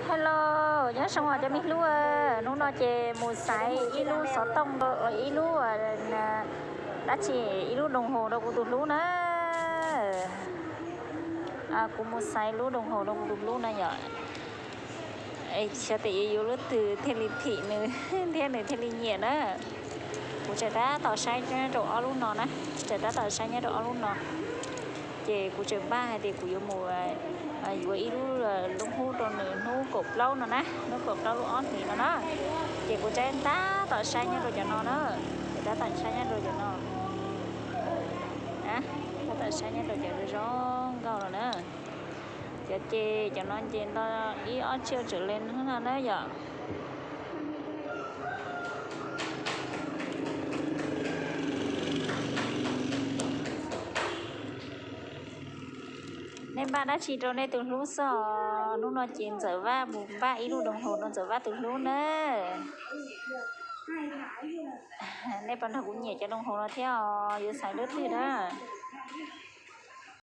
Hello, nyob zoo os cov me hlub. Hnub no ces mus xaiv ib lub xov tooj, ib lub dab tsi, ib lub đồng hồ rau kuv tus hlub na. Kuv mus xaiv lub đồng hồ rau kuv tus hlub na yom. Xyov tes yuav yuav lub twg thiaj li phim nws thiab nws thiaj li nyiam na. Kuv tseem tab tom saib nyob rau ob lub no na, tseem tab tom saib nyob rau ob lub no. Ces kuv tseem npaj hais tias kuv yuav mus yuav ib lub lub hub rau nws hnub kaum plaub no na, hnub kaum plaub lub ob hlis no na. Ces kuv tseem tab tom saib nyob rau cov no na, ces tab tom saib nyob rau cov no, tab tom saib nyob rau cov zoo nkauj no na. Cov ces cov no ces nto ib ob triệu trở lên no na yom. Nej npaj dab tsi rau nej tus hlub xwb os? Hnub no ces Ntxawm Vaj mus npaj ib lub đồng hồ rau Ntxawm Vaj tus hlub na. Nej puas nrog kuv nyiam cov đồng hồ no thiab os? Yuav xaiv lub twg na?